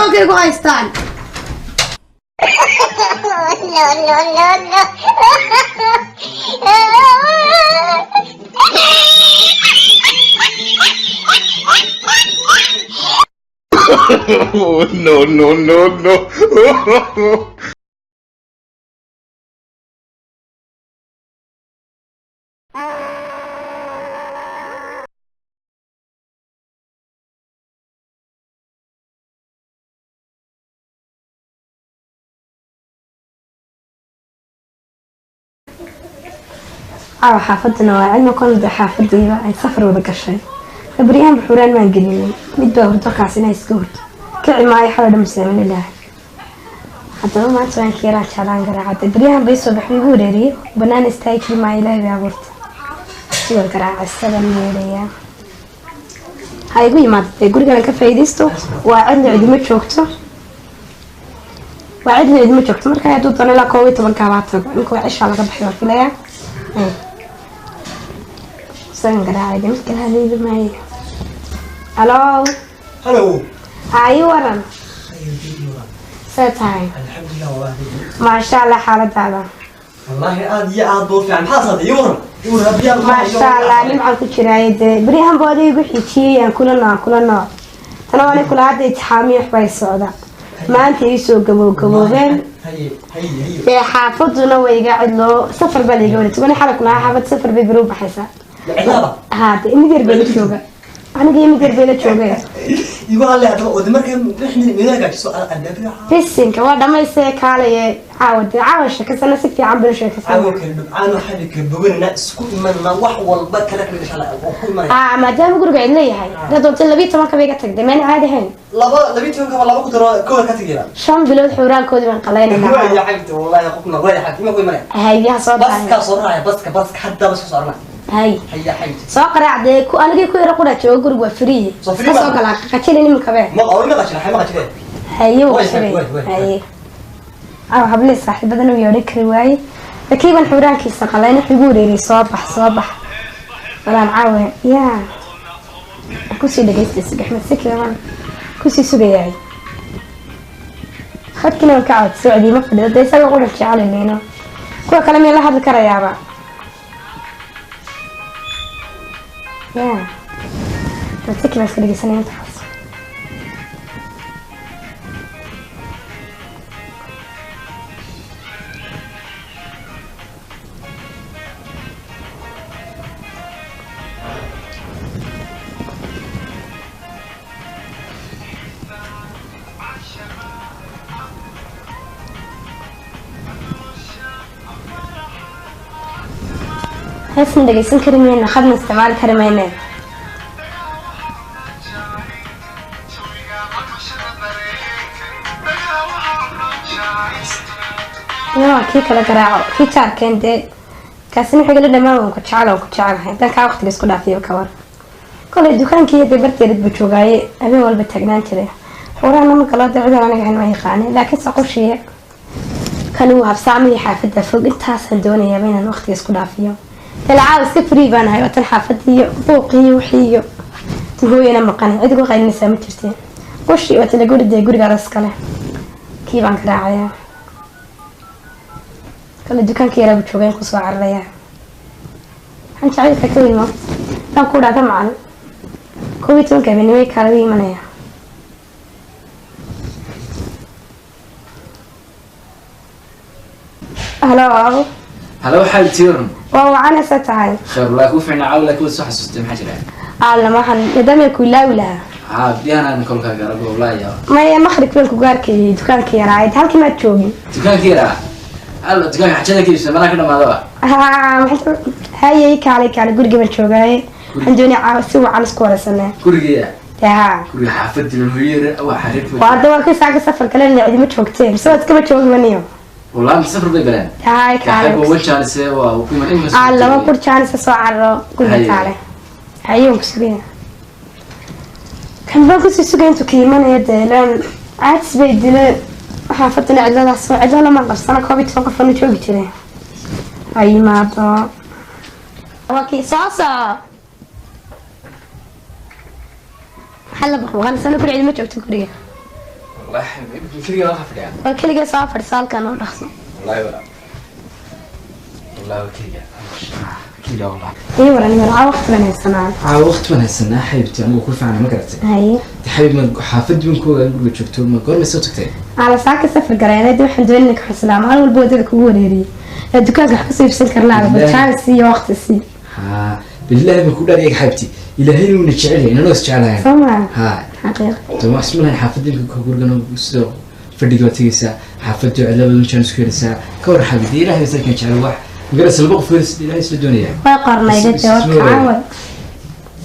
Telefoonkay ku haystaan. No, no, no, no. No, no, no, no. Caawa xaafadana waa cilmi kolda, xaafadayba ay safar wada gashay. Baryahan xuuraan maan gelinin, mid baa hurdo, kaasina iska hurdo, kici maayo, xalo dhan muslimin ilaahay. Haddaba maanta waan ka yaraan jeclaan garaacada. Baryahan bay soo baxay, igu wareeriyey, banaan istaagi kari maayo. Ilaahay bay abuurta siwan garaaca, saban yeedhayaa, ha igu yimaado dee gurigan ka faa'iidaysto. Waa cidna cidima joogto, waa cidna cidima joogto. Marka hadduu doono ilaa 11-ka baa tago. Imika waa cishaa laga baxay, waan filayaa. Sagan garaacay, mid kale haleeli maayo. Halo. Hello. Haa, ii waran, see tahay? Alxamdulilah wallahi. Maasha Allah, xaaladaada? Wallahi aad iyo aad buu fiican. Maxaa saatay? Ii waran, ii waran biyaa. Maasha Allah, nimcaan ku jiraaye. Dee beryahan baa adiga igu xijiyey, aan kula nooc kula nooc tana waan kula hadda itixaamiyo waxbay socda, maanta ii soo gabowgaboobeen. Haye haye haye. Dee xaafaduna way iga cidloo, safar baa laiga wareegtay. Wani xalay kulahaa xaafad safar bay beri u baxaysaa. Cidlaaba? Haa, dee mid yar bay la jooga, aniga iyo mid yar bay la joogay. Igu alle hadaba oo markay wixii meelaha hagaajiso albaabada. Bisinka waa dhamaystay, kaalaye caawa, dee caawa sheekasana, si fiican baynu sheekasana. Caawo kala dhubcaan, waxaan kala boganina, isku imanna, wax walba kala kala insha Allah oo ku imanaya. Haa, maadaama guriga cidlo yahay, dad doonta 12-ka bay iga tagday, mayna caadi ahayn. Laba 12-ka laba ku daro, kow ka tagayna. 5 bilood xuuraankoodii baan qalaynayna. Waa ya xagta, wallahi qofna waa xagta ima ku imanaya. Hayaha soo baska dhahay. Soo raacaya baska, baska hadda baska soo raacaya. Hay. Haya xagta. Soo qaraacdee ku anigii ku yara qura jooga, guriga waa free. Soo free ka ma? Soo galaa qajilin iminkabe. Ma qawri, ma qajina, ma qajina. Haye, Way, waa way, way, way. Haye, aw hablii saaxiibadan u yeedhan kari waaye, laakiin baan xuuraankiisa qalayn, wuxuu igu wareeriyey soo bax, soo bax walaan caawe yaa kusii dhagaystay sugaxmed siki baan kusii sugayaay, khadkiina waan ka cod socdii, ma fadhido. Dee isaga quran jecelinayno, kuwa kale miyaan la hadli karayaaba? Ya siki baan iska dhegeysanaya intaas. Heesna dhegeysan kari mayno, khadna isticmaali kari mayne. Waa kii kala garaaco, kii jaarkeen dee, kaasina wuxuu igala dhamaan, waan ku jecel, waan ku jecelahay, haddaan kaa waqtiga isku dhaafiyo ka war. Kolay dukaankii dee barteerid buu joogaaye, habeen walba taagnaan jiray. Xuuraana ma galo dee, cidaan aniga ahayn ma yaqaanin, laakiin se qushiye kan uu habsaamihii xaafadda fog, intaasaan doonayaaba inaan waqtiga isku dhaafiyo. Dee lacaaw iska free baan ahay, watan xaafadii iyo buuqii iyo wixii iyo tan hooyana maqan, cid uga qaylinaysaa ma jirteen. Qushi waa tala guri, dee gurigaada iskale. Kii baan garaacayaa kale, dukaanka yaraa buu joogay, kusoo cararayaa. Waxaan jacaylka ka weyn maanta baan ku dhahda macal 11-ka habeenimo kaalaga imanaya. Halo. Halo, waxaad tiiran? Waa wacanaysa tahay. Khayr walaa kuu fiicna caaw, laakiin waad soo xasuustay, maxaa jira? Alla waxaan maadaama ku ilaawi lahaa. Haa, biyahan aan kolkaa garabo wallaahi yaa. Maya, maqrib baan kugu arkayay dukaanka yaraayad, halkii maad joogin. Dukaanka yaraa alla, dukaanka xajada ka iibsada malaa ka dhamaadaba. Haa, haye, kaalay kaalay, guriga baan joogaaye, waxaan doonaya caawa si wacan isku waraysanaa. Gurigeya? Dee haa. Guriga xaafadii hooyada waa xariif. Waa hadda waa kii saaka safar kale cidima joogtee, mise waad iskaba joogi maniyo? Wallahi ma safar bay galeen? Haay, kaalay. Kaxayba wajaanise waa ku iman in. Aa, laba kur jaanisa soo cararo guriga. Haye. Kaale, haye, waan ku sugaya, kan baan kusii sugaya intuu ka imanaya. Dee laan caajis bay dile xaafadana, cidladaas oo cidlo lama qabsana, 11 qof aanu joogi jiray. Ha yimaado, waa kii soo soo maxaa la baqbaqan sana, kuri cidma joogto guriga. Wallahi xabiibi, keligaa waxaa fadhiyaa. Waa keligee, soo fadhiisa halkan oo dhaqso. Wallahi waa, wallahi waa keligaa, keligaa wallahi. Ii waran yar, caa waqti baan haysanaa. Caa waqti baan haysanaa xabiibti, anigu ku fiicana, ma garatay? Haye. Xabiib, ma xaafad baan ku ogaa guriga joogto, ma goormay soo tagtay? Ala saaka safar gareereed, waxaan doonayna ka xuslaa maalin walba wadada kugu wareeriyay ee dukaanka wax kasoo iibsan karnaa, bal chance iyo waqti sii. Haa, bilaahi baan ku dhaariyay xabiibti, ilaahay inuu na jecel yahay, inanoo is jecelahay. Soo maa? Haa. Xaqiiq. De wax isma lahayn xaafadda imika gurigan sidoo fadhiga waad tegaysaa, xaafadda cidlabada jaan isku helaysaa. Ka war xabiibti, ilaahay baa sarkan jecel, wax magaraysa laba qof welis ilaahay isla doonaya. Way qornayde dee, warka caawa.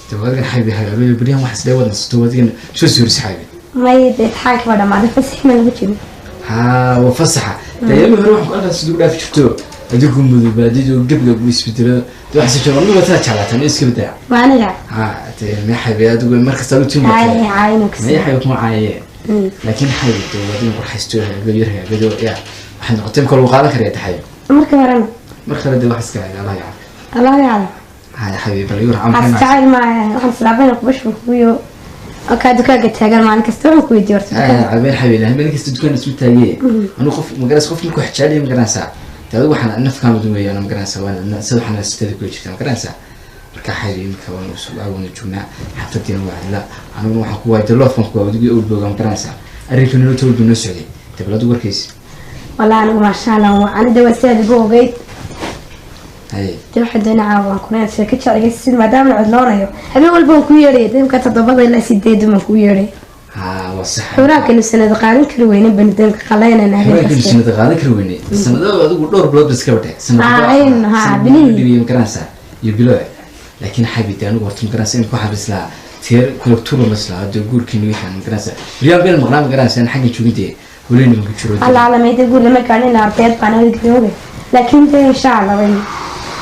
De wadigan xabiibi, xabiibi, beryahan wax islee wadan sato, wadigan soo suurisay xabiibi. May, dee imtixaanka waa dhamaaday, fasax ma lagu jiro. Haa, waa fasaxa. Dee yaami hore waxaan ku arkaa siduu dhaafi jirto adigu mudubaadid oo gebiga gu isbedelo. De waxaa soo jira anigu taa jeclaataan iska bedaa. Waa aniga. Haa, dee mee xabiibi, adigu markasta adigu tiin. Caayi caayinu mee kasi. Xabiibi kuma caaye, laakiin xabiibi, dee wadigan qurxaysto, hagaagado yar, hagaagado ya waxaad noqotay imka lagu qaadan karaya taxayo. Marka horena. Marka hore dee wax iska haga, allah yacaf. Allah yaclam. Haya xabiibi, bal yur. Waxaas jacayl maaha, waxaan islaabayna kubashu kuguyo kaa dukaanka taagan maalin kasta, waxaan ku weydiiyo horta dukaanka. Habeen xabiibi, habeen kasta dukaan isku taagee. Anigu qof magaras, qof markuu xajaaliya magaranaysaa, dee adigu waxaan nafkaan mudun weeyaan, magaranaysaa, waan sida waxaan sitada kula jirta, magaranaysaa. Marka xabiibi, imika waan usu waana joognaa, xaafadiina waa cidla, aniguna waxaan ku waayay loof baan ku waayay adigii owlbooga, magaranaysaa, arrinka noo towlbu noo socday, dee bal adigu warkaysi. Wallahi anigu maasha allah, waa anida waa sidaad igu ogeyd. Haye. Dee waxaan doonaa caawa waan kuna sheeko jecel si maadaama la cidloonayo, habeen walba waan ku yeedhaya, dee imka 7 ilaa 8 baan ku yeedhay. Haa, waa sax. Xuraankanu sanad qaadan kari weyne banu deemka qalaynayna habeen xuraankanu kasta. Sanada qaadan kari weyne, sanado adigu dhowr bilood ba iska badhe. Haa, bilihii. Bilihii, magaranaysaa, iyo bilo. Laakiin xabiibti, anigu horta magaranaysaa imika waxaan bislaa teer koloktuba maslaa dee guurkiina wixaan, magaranaysaa, biryaan been maqnaa, magaranaysaa, in xaggan joogintee hawleyna baan ku jiro. Allah alamayda guur lama gaarin, ardayd baan oge, laakiin dee insha allah wayn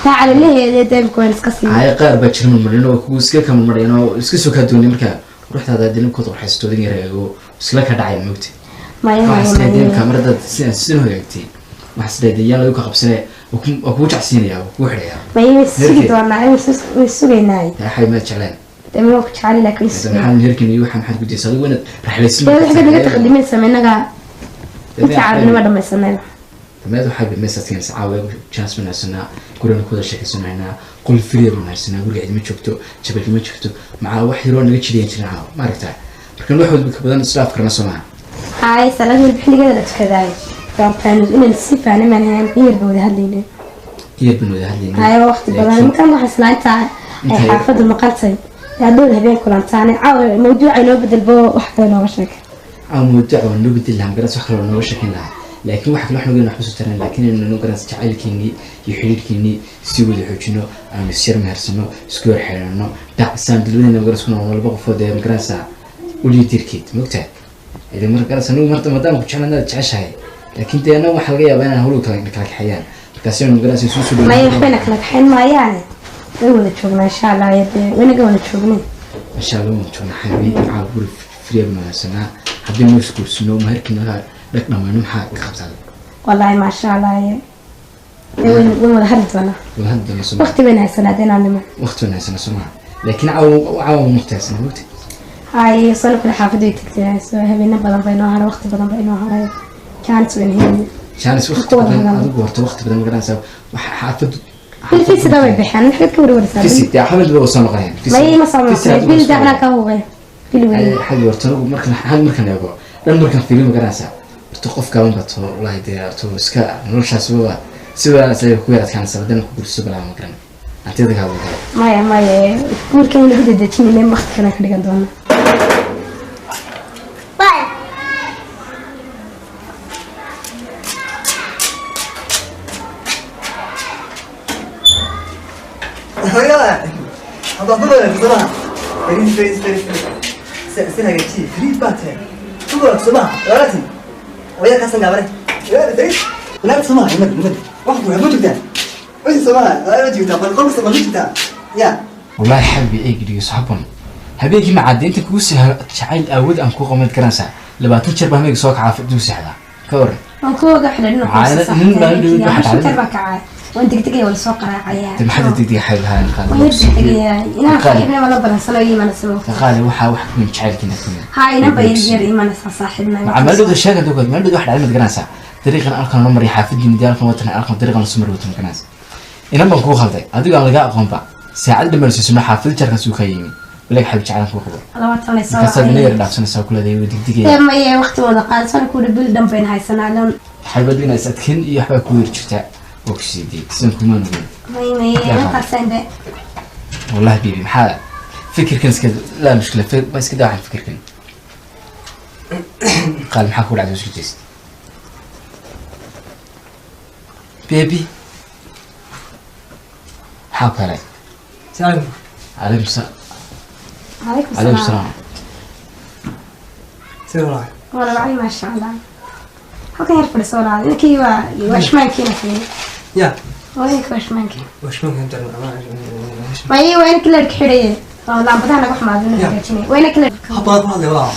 taa calalaheeda deemka waan iska sii. Haya, qaar baa jira marmarin oo kugu iska ka marmareen oo iska soo kaa doonay, marka ruuxdaada dilimkooda qorxaysto, odin yaraago isla ka dhacaya, moogta. Maya. Waxaa Maya. isleeyahay Maya. deemka mar haddaad sidan sidan hagaagtay, waxaa isleeyahay yaan lagu ka qabsanaya, waa kugu jacsiinaya, waa kugu xidhaya. Maya, way sugi Meherkeed. doonaa, way sugaynaa. Yaa xay, maad jecleen? Dee ma ku jecel, laakiin Hada sugay. Maxaa meherkan iyo waxaa maxaad ku daysa adigu inaad raxlaysin? Dee waxba naga taqdiminaysa inaga inta carabnimo dhamaysanayba. Dameed waxaa meesaad keenaysa caawa, chance baan haysanaa, gurigana ku wada sheekaysanaynaa, qol free baan haysanaa, guriga cid ma joogto, jabalka ma joogto, macaa wax yaroo naga jiriyan jirin caawa, ma aragtaa? Marka wax walba ka badan isla afkarna, soo maha? Haye, salaad walba xilligeeda la tukadaayo, doortaan inaan si fahna maan hayn, in yar ba wada hadlaynay. Iyad baan wada hadlaynay. Haye, waqti badan markaan waxaan islaa intaa ay xaafaddu maqantay yaa dhowr habeen kulantaane, caawa mawduuca inoo bedelbo, wax kale nooga sheeg. Caawa mawduuca waa noo bedeli lahaa, magaras, wax kale waa nooga sheekeyn lahaa, laakiin wax kale wax nooga waxba soo taran, laakiin inaynu magaras jacaylkeennii iyo xidhiidhkeennii sii wada xoojino, aanu isyar mehersano, isku yar xidhanno, dhacsaan dilwadayna, magaras, ku nool laba qofood ee magarasa uliyo dirkeed, mogtahay idan magaras. Anigu marta maadaama ku jeclaan inaad jeceshahay, laakiin dee annaga waxaa laga yaabaa inaan hawluhu kala kala kaxeeyaan, markaasi aynu magaras isugu soo Maya, dhawaano. Waxbayna kala kaxayn maayaane, way wada joognaa insha allah, dee waynaga wada joognay. Insha allah waan joognaa xabiibi, caawa guri free baan haysanaa, haddii noo isguursano, meherkiina dhag dhamayno, maxaa ka qabtaa? Wallaahi maasha allah, dee wayn wada hadli doonaa. Wada hadli doona, soo. Waqti bayna haysanaa dee inaan niman. Waqti baan haysanaa, soo maha? Laakiin caawa, caawa waqti haysanaa, mogta. Haye, soo kale xaafaddu way tagtay, soo habeeno badan bay noo haray, waqti badan bay noo haray, chance bayna helnay. Jaanis waqti Ku wada badan hadalno. Adigu horta waqti badan magaranaysaa wax xaafaddu. Bil fisida way bixeen, maxaad ka warwarsaa? Fisi dee xaafaddu waa soo noqonayaan. May, ma soo noqonay bil dacna ka hubay bil weyn. Xabi, horta anigu markan xag markan eego dhan, markan fiiriyo, magaranaysaa, horta qof gaaban bato wallaahi, dee horta iska noloshaas waa sidaas ay ku yar adkaanaysaa haddana ku guurso balaa, ma garan hantida ka hadli karo. Maya, maya, guurkan inagu dedejinayna, waqti kale ka dhigan doona. Bye. Hooyada, hadda ku wanaagsan Fariid, fariid, fariid, fariid. Sen hagaajiye, fariid baa tahay. Ku wanaagsan maaha, walaaltii. Hooyada kaasan gaabane. Fariid, wanaagsan maaha, imad, imad. Wax ku ma joogtaa? Wixii Soomaa, ma joogtaa, bal qolka ma joogtaa? Ya. Wallaahi xabi, eeg dhigeyso habban, habeenkii macadeynta kugu sii jacayl awood aan kuu qamad garanaysaa, 20 jeer baa habeenka soo kacaa duu seexdaa, ka waran? Waan ku oga xidhan Maxaa nin baa dhow waxa shantar dhacday. Baa kacay, waan degdegaya, waa lasoo qaraacayaa. De maxaa degdeg xabiib qaali? Waan yar degdegayaa inaan saaxiibna waa la balansano iimanaysa. Qaali, waxaa wax ku weyn jacaylkiina ku weyn. Haa, inan ba yar yar imanaysaa saaxiibna. Maca maalooda sheega dogood maalooda wax dhacday mad garanaysaa? Dariiqan alkan loo maray xaafadiina diyaalkan watan alkan dariiqan lasoo maray watan garanaysaa. Inan baan kuu khalday adigoo aan lagaa aqoonba saacad dhan baan soo socnaa xaafada jarkaas uu ka yimi walaag xabiib jacayl kuu qabo. 20 lasoo Markaasaad ina yar dhaafsanaysaa ku leedahay way degdegaya. Maye, waqti wada qaadsan kuudha bil dhan bayna haysanaa lon. Xabiib, adigana is adkeyn iyo waxbaa kuu yar jirtaa oo ku siidiyey sidan kumaan ogeyn. May maye. Yaa. Intaasaan de. Wallahi bibi, maxaa fikirkan iska laa mushkila ma iska daa waxaan fikirkan. Qaali, maxaa ku dhacday? Isku jeest baby, maxaa ku helay? Salaam. Calaykum salaam. Calaykum calaykum salaam. Salaam. Sida walaal. Wala wacay, maasha Allah. Halkan yar fadhiso walaal, ninkii waa shmaankiina fiiri. Ya. Waa ninka waa shmaankii. Washmanka inta Maye, waa inka leerka xidhaye oo laambadaha naga xumaaday na Ya. hagaajinay, waa inka leerka. Habaa ku hadlay walaal.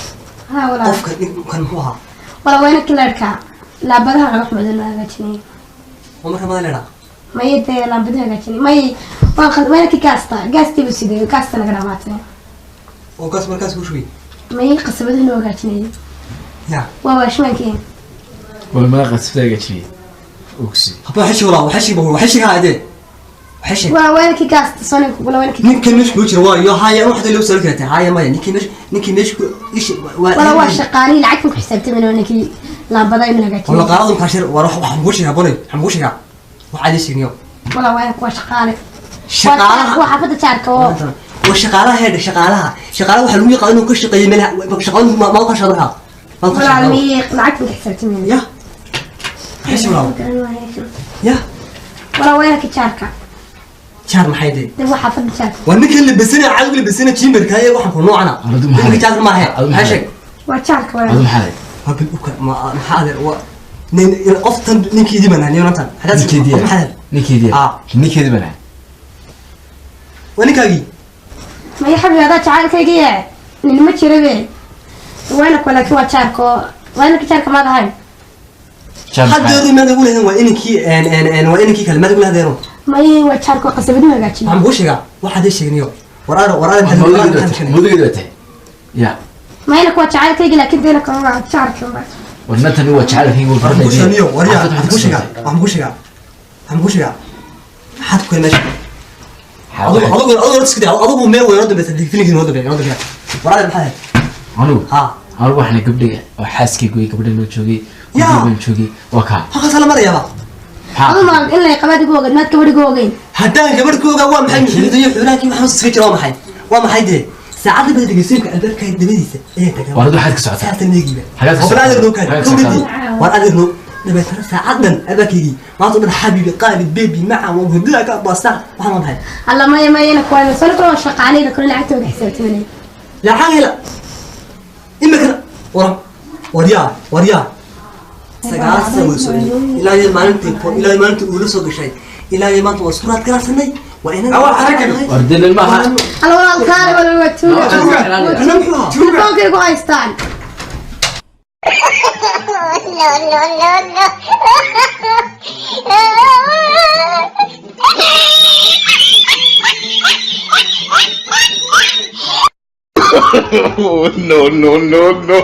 Haa walaal. Qofka kan muxuu ahaa? Wala waa inka leerka laambadaha naga xumaaday na hagaajinay. Waa marka badan leedaha. Maye dee, laambadaha hagaajinay maye, waa waa inka gaasta, gaastii buu siday, gaasta naga dhamaatay. Oo gaas markaas ku shubay. Maye, qasabadaha noo hagaajinay. Ya. Waa shmaankii. Waa mala qasabta hagaajinay oo ku siiyey. Habaa xeshi walaal, xeshi baa xeshi ka hadee. Xeshi. Waa inka gaasta soo ninka kugula waa inka. Ninkan meesha ku jira waa iyo haya wax loo soo kartaa haya maya ninkii meesha ku ish. Wala waa shaqaalihii lacagtan ku xisaabtamayna, waa ninkii laambadaha inuu wala hagaajinay. Qaaradu maxaa shir war wax ku sheegaa bonay wax ku sheegaa wax caadi sheegniyo. Wala waa shaqaale. Shaqaalaha. Waa xaafadda jaarka oo. Waa shaqaalaha heedha shaqaalaha waxa lagu yaqaan inuu ka shaqeeyo meelaha shaqaalaha ma ka shaqeeyo ma ka walaal shaqeeyo. Miyay lacagtan ku xisaabtamayna? Ya xeshi walaal ya. Wala waa inka jaarka. Jaar maxay dee? Dee waa xaafadda jaarka. Waa ninkan labasana caadi labasana jimbarka ee waxaan ku noocana. Adu maxay? Ninka jaar ma ahe. Adu maxay maxay? Sheeg. Waa jaarka adu waa. Maxaa waa bil uka ma maxaa adeer waa nin qoftan ninkeedii baan ahay yonatan. Ninkeedii? Maxaa? Ninkeedii. Ah. Ninkeedii baan ahay. Waa ninkaagii. Maya xabibi, adaa jacaylkayga yee nin ma jirabe, waana kuwa laakiin waa jaarka oo waa inka jaarka maad ahayn. Jaar maxaa? Haddeeru maad ugu leedahay waa inankii waa inankii kale maad ugu leedahay. Maye, waa jaarka oo qasabadu hagaajiyay. Waxaan kuu sheegaa waxaad ii sheegniyo war aar war aar. Mawduugeedu waa tahay ya. Mayna kuwa jacaylkayga laakiin deena kama waa jaarka waa. Warnatan waa jacaylkayga wuu. Waxaan kuu sheegniyo war yaa waxaan kuu sheegaa waxaan kuu sheegaa maxaad ku kale meesha adigu iska daa adigu meel weyn oo dambaysa filimkii noo dambeeya war aar maxaa ahayd? Anugu? Ha. Anugu waxna gabdhiga oo xaaskayga wey, gabdha noo joogay. Ya. Guriga baan joogay, waa kaa. Halkaas la marayaaba. Adu ma in lay qabaad igu ogeyd maad gabadh igu ogeyn. Haddaan gabadh ku ogaa waa maxay muxuudayo xuulaankii waxaan iska jira waa maxay dee saacadda bada dhegeysiinka albaabka dabadiisa ayaa tagan. War adu waxaad ka socotaa. Saacadda neegiba. Xagaad ka war socotaa? adeer noo kaadi. Xagaad ka socotaa? War adeer noo dabeetana saacadan albaabkaygii maanta oo dhan xabiibi qaali bebi maca waa hurdada ka baasta waxaan waa maxay? Alla maya mayana kuwa soo kale waa shaqaaleyda kale lacagtooda xisaabtamanay. Lacag hela imikana war waryaa waryaa 9 sano wada socday ilaa iyo maalintii ilaa iyo maalintii uula soo gashay ilaa iyo maanta waa isku raad garaasanay waa inaan War dilin maaha. Alla walaal kaale walaal waa tuuga. Kana muxuu ahaa? Telefoonkaygu haystaan. No, no, no, no. No, no, no, no.